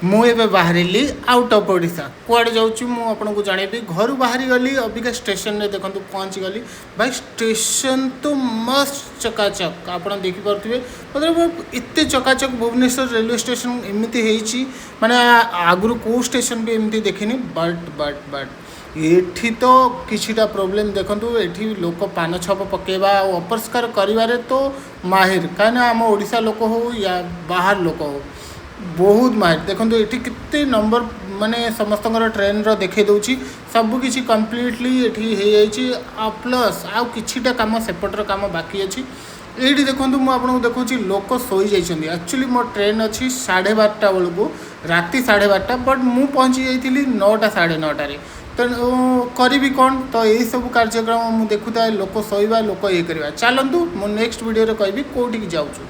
ମୁଁ ଏବେ ବାହାରିଲି ଆଉଟ୍ ଅଫ୍ ଓଡ଼ିଶା। କୁଆଡ଼େ ଯାଉଛି, ମୁଁ ଆପଣଙ୍କୁ ଜଣେଇବି। ଘରୁ ବାହାରି ଗଲି, ଅବିକା ଷ୍ଟେସନରେ ଦେଖନ୍ତୁ ପହଞ୍ଚିଗଲି। ଭାଇ, ଷ୍ଟେସନ ତ ମସ୍ତ ଚକାଚକ, ଆପଣ ଦେଖିପାରୁଥିବେ। ମତଲବ ଏତେ ଚକାଚକ ଭୁବନେଶ୍ୱର ରେଲୱେ ଷ୍ଟେସନ ଏମିତି ହେଇଛି, ମାନେ ଆଗରୁ କେଉଁ ଷ୍ଟେସନ ବି ଏମିତି ଦେଖିନି। ବଟ୍ ବଟ୍ ବଟ୍ ଏଠି ତ କିଛିଟା ପ୍ରୋବ୍ଲେମ୍। ଦେଖନ୍ତୁ, ଏଠି ଲୋକ ପାନ ଛାପ ପକାଇବା ଆଉ ଅପରିଷ୍କାର କରିବାରେ ତ ମାହିର। କାହିଁକିନା ଆମ ଓଡ଼ିଶା ଲୋକ ହଉ ୟା ବାହାର ଲୋକ ହଉ, ବହୁତ ମାହିର। ଦେଖନ୍ତୁ, ଏଠି କେତେ ନମ୍ବର ମାନେ ସମସ୍ତଙ୍କର ଟ୍ରେନ୍ର ଦେଖାଇ ଦେଉଛି। ସବୁକିଛି କମ୍ପ୍ଲିଟଲି ଏଠି ହେଇଯାଇଛି ଆଉ ପ୍ଲସ୍ ଆଉ କିଛିଟା କାମ, ସେପଟର କାମ ବାକି ଅଛି। ଏଇଠି ଦେଖନ୍ତୁ, ମୁଁ ଆପଣଙ୍କୁ ଦେଖାଉଛି, ଲୋକ ଶୋଇଯାଇଛନ୍ତି। ଆକ୍ଚୁଆଲି ମୋ ଟ୍ରେନ୍ ଅଛି 12:30 ବେଳକୁ, ରାତି 12:30। ବଟ୍ ମୁଁ ପହଞ୍ଚି ଯାଇଥିଲି 9ଟା, 9:30ରେ। ତେଣୁ କରିବି କ'ଣ? ତ ଏଇସବୁ କାର୍ଯ୍ୟକ୍ରମ ମୁଁ ଦେଖୁଥାଏ, ଲୋକ ଶୋଇବା, ଲୋକ ଇଏ କରିବା। ଚାଲନ୍ତୁ, ମୁଁ ନେକ୍ସଟ ଭିଡ଼ିଓରେ କହିବି କେଉଁଠିକି ଯାଉଛୁ।